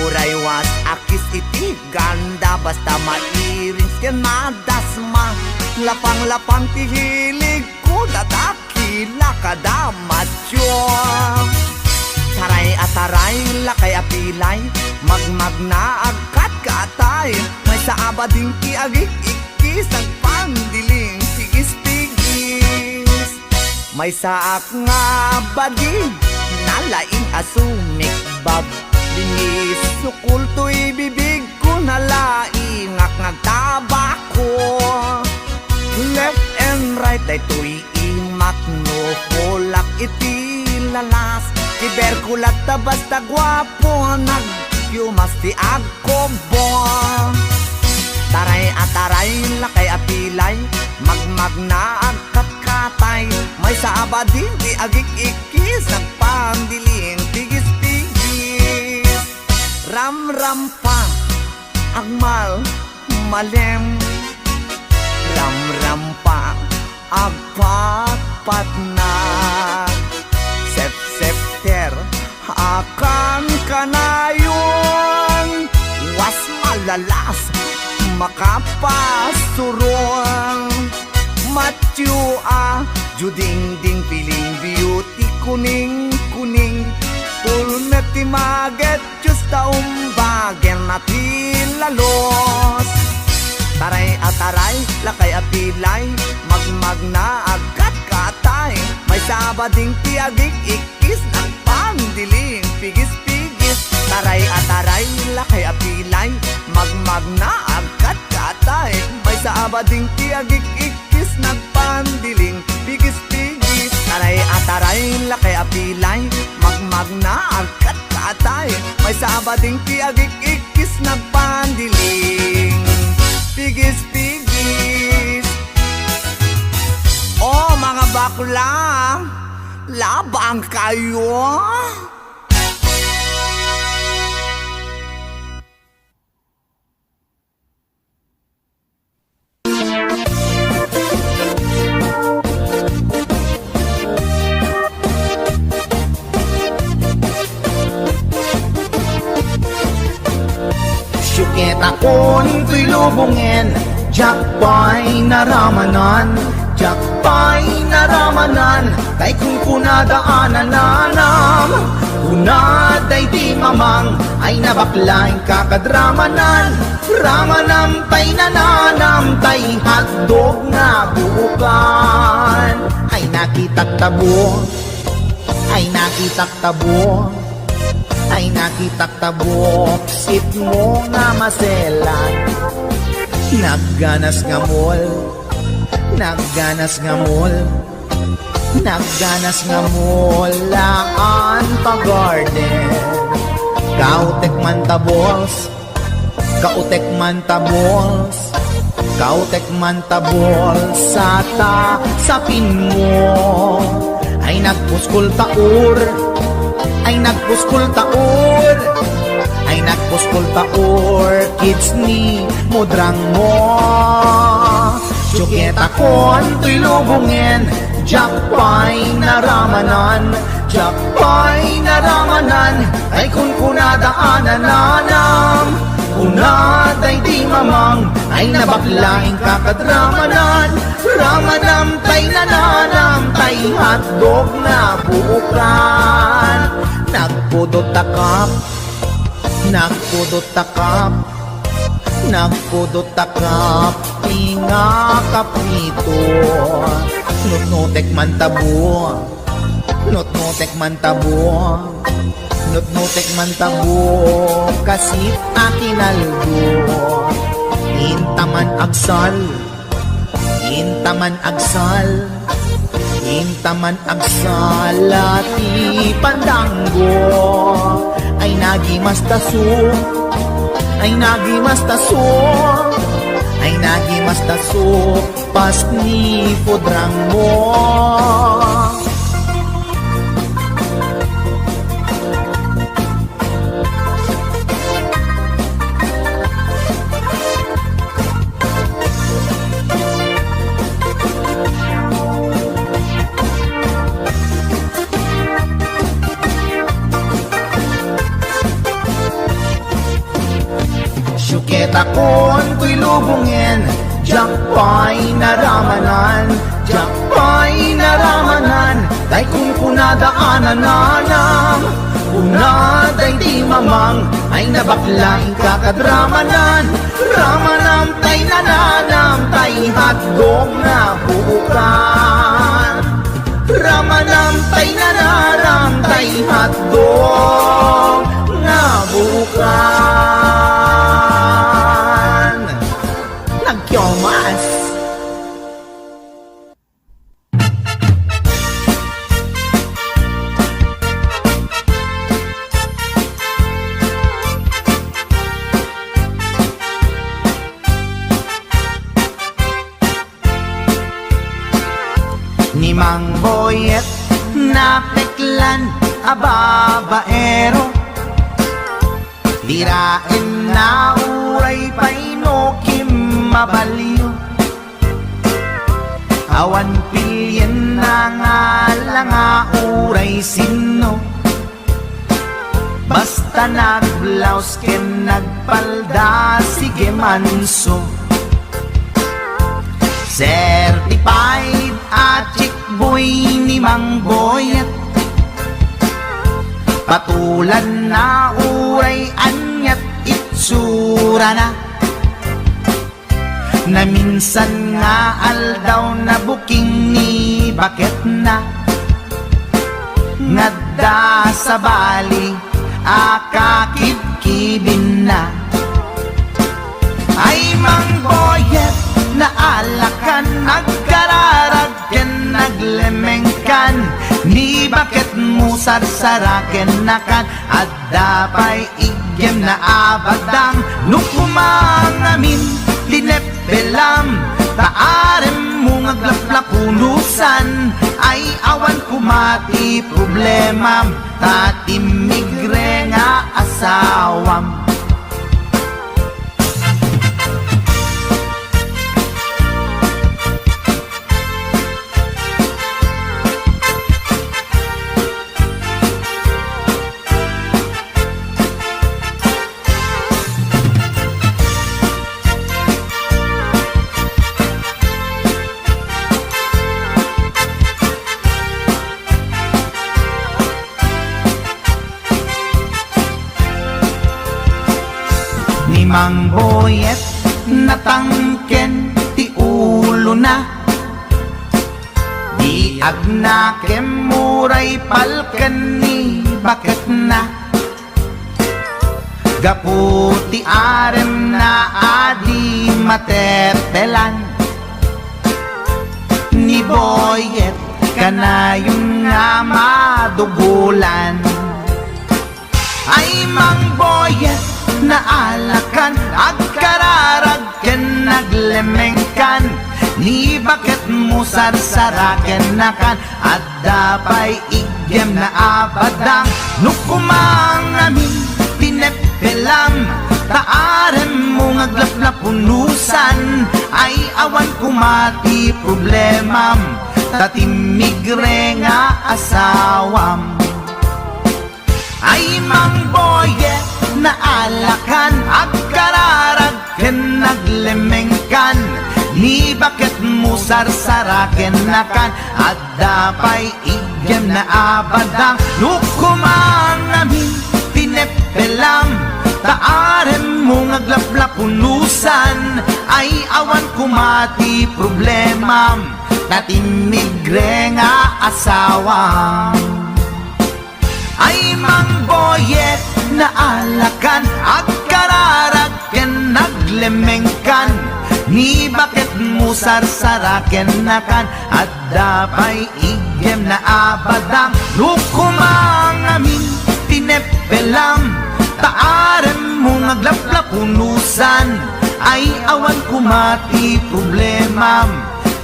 Uray was akis iti ganda, basta mairing ken madasma. Lapang-lapang ti hilig ko, dadakila kada matyo. Taray a taray, lakay a pilay, magmagna, agkatkatay, maysa a bading ti agik-ikkis, nagpandiling, pigis-pigis. Maysaak nga bading, nalaing a sumikbab. Binis, sukul toy bibig ko, nalaingak nga agtabako. Left and right, daytoy imak no kulak iti lalas. Ti berkulat ta basta guapo, nagyumas ti agkubbo. Taray a taray, lakay a pilay, magmagna, agkatkatay, maysa a bading ti agik-ikkis, nagpandiling, pigis-pigis. Ramrampa, agmal-, malem. Ramrampa, agpatpatnag. Sepsepter, akan kanayon. Was malalas, makapasurong. Matyo a, judingding, piling, beauty, kuning-kuning. Pulmet ti maget, Diyos ta umbagen na ti lalos. Taray a taray, lakay a pilay, magmagna, agkatkatay, maysa a bading ti agik-ikkis, nagpandiling, pigis-pigis. Taray a taray, lakay a pilay, magmagna, agkatkatay, maysa a bading ti agik-ikkis, Kis nagpandiling, pigis-pigis. Taray a taray, lakay a pilay, magmagna, agkatkatay. Maysa a bading ti agik-ikkis, nagpandiling, pigis-pigis. O, mga bakla, labang kayo? Siuketakon toy lubongen, diak pay naramanan, diak pay naramanan, tay kunkunada a nananam. Kuna daydi mamang, ay nabakla, inka kad ramanan. Ramanam tay nananam tay hotdog nga buokan. Ay nakitak ta buok, ay nakitak ta buok, ay nakitak ta buok, sipmo nga maselan. Nagganas nga mall, nagganas nga mall, nagganas nga mall, haan ta garden. Kautek man ta balls, Kautek man ta balls, kautek man ta balls, sa ta sapin mo. Ay nagpuskol ta ur, ay nagpuskol ta ur, ay nagpuskol ta ur, kids ni mudrang mo. Siuketakon toy lubongen, diak pay naramanan, diak pay naramanan, ay kunkunada a nananam. Kuna daydi mamang, ay nabakla inka kad ramanan. Ramanam tay nananam, tay hotdog nga buokan. Nagpudot a kap, nagpudot a kap, nagpudot a kap, ti nga kaprito. Nutnutek man tabo, nutnutek man tabo, nutnutek man tabo, kasit a kinaldo. Inta man agsal, inta man agsal, inta man agsal a ti pandanggo. Ay nagimastaso, ay nagimastaso, ay nagimastaso, pas ni pudrang mo. Siuketakon toy lubongen, diak pay naramanan, diak pay naramanan, tay kunkunada a nananam. Kuna daydi mamang, ay nabakla inka kad ramanan. Ramanam tay nananam, tay hotdog nga buokan. Ramanam tay nananam, tay hotdog nga buokan. Nagkiomas. Ni Mang Boyet, napeklan a babaero. Diraenna uray pay no kimmabalio. Awan pilienna nga langa uray sinno. Basta nagblaus ken nagpalda, sige manso. Certified a chick boy ni Mang Boyet. Patulanna uray aniat itsurana. Naminsan nga aldaw, nabuking ni baketna. Ngadda sabali a kakibkibinna. Ay, Mang Boyet, naalakan, agkararag ken naglemengkan. Ni baketmo sarsarakennakan. Adda pay iggemna a badang no kumangamin ti neppelam, ta aremmo nga aglaplap unusan. Ay, awan koma ti problemam, ta timmigre nga asawam. Ni Mang Boyet, natangken ti ulona. Di agnakem uray palken ni baketna. Gapu ti aremna a di matepelan, ni Boyet kanayon nga madugolan. Ay, Mang Boyet, naalakan, agkararag ken naglemengkan, ni baketmo sarsarakennakan, adda pay iggemna a badang no kumangamin ti neppelam, ta aremmo nga aglaplap unusan. Ay, awan koma ti problemam, ta timmigre nga asawam. Ay, Mang Boyet, naalakan, agka Kararag ken naglemengkan, ni baket mo sarsaraken nakan, adda pay igem na abadang, no kumangamin ti nepelam, ta arem mo ngaglaplapunusan, ay awan kuma ti problemam, ta timmigre nga asawam. Ay, Mang Boyet, naalakan, agkararag ken naglemengkan, ni baket mo sarsaraken nakan, adda pay igem na abadang, no kumangamin ti nepelam, ta arem mo ngaglaplapunusan, ay awan kuma ti problemam,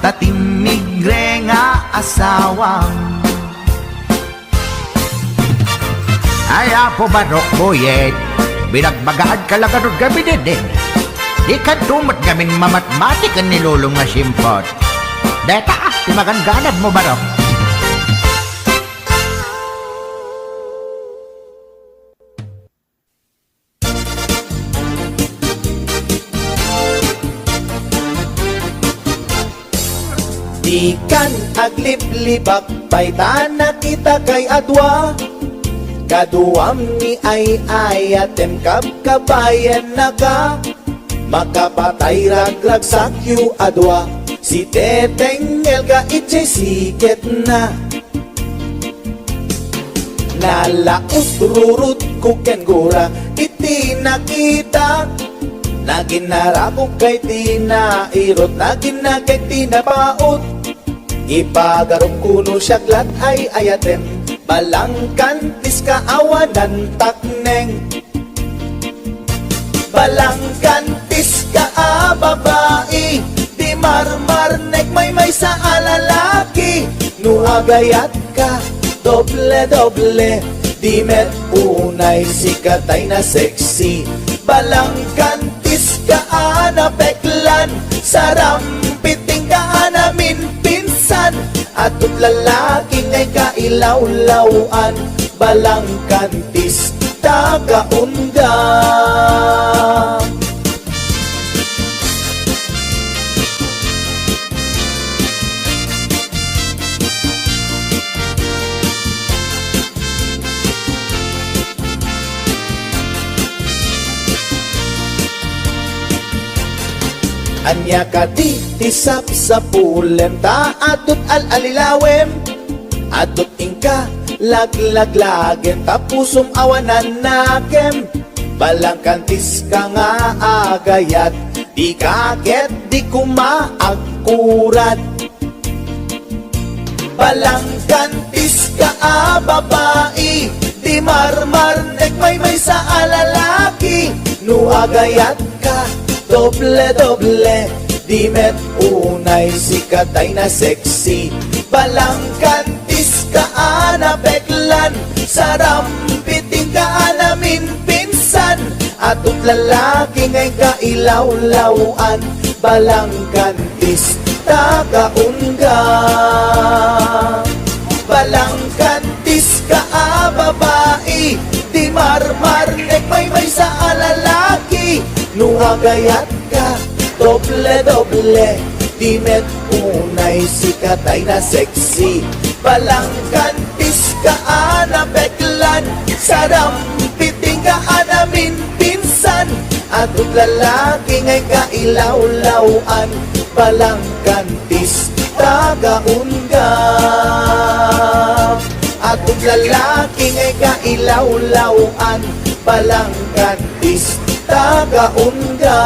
ta timmigre nga asawam. Ay, Apo Barok, Boyet, binagbagaanka la ngarud ngamin, eh. Dikanto met ngamin mamatmati ken ni Lolom nga simpot. Deta, ti maganganabmo, Barok. Dikan agliplibak pay ta nakitakay a dua. Kaduam ni ay-ayatem, kabkabayennaka. Makapatay ragragsakyo a dua. Sitengngel ka idiay siketna. Nalaus rurutko ken gura iti nakitak. Naginnarakok kay ti nairut, naginnakek ti napaut. Ipagarupko no siak lat ay-ayatem, balangkantis ka awanan takneng. Balangkantis ka a babai, di marmarnek maymaysa a lalaki. No agayatka, doble-doble, di met unay sika tay na sexy. Balangkantis ka a napeklan, sarampiting ka a naminpinsan. Adto't lalaki nga ikailawlaw-an, balangkantis ta kaunda. Ania kadi ti sapsapulem ta adto't al-alilawem? Adto't inka laglaglagem ta pusom awanan nakem. Balangkantis ka nga agayat, dika ket di koma agkurat. Balangkantis ka a babai, di marmarnek maymaysa a lalaki. No agayat ka, doble-doble, di met unay sika tay na sexy. Balangkantis ka a napeklan, sarampiting ka a naminpinsan. Adto't lalaki nga ikailawlaw-an, balangkantis ta kaunda. Balangkantis ka a babai, di marmarnek maymaysa a lalaki. No agayat ka, doble-doble, di met unay sika tay na sexy. Balangkantis ka a napeklan, sarampiting ka a naminpinsan. Adto't lalaki nga ikailawlaw-an, balangkantis ta kaunda. Adto't lalaki nga ikailawlaw-an, balangkantis ta kaunda.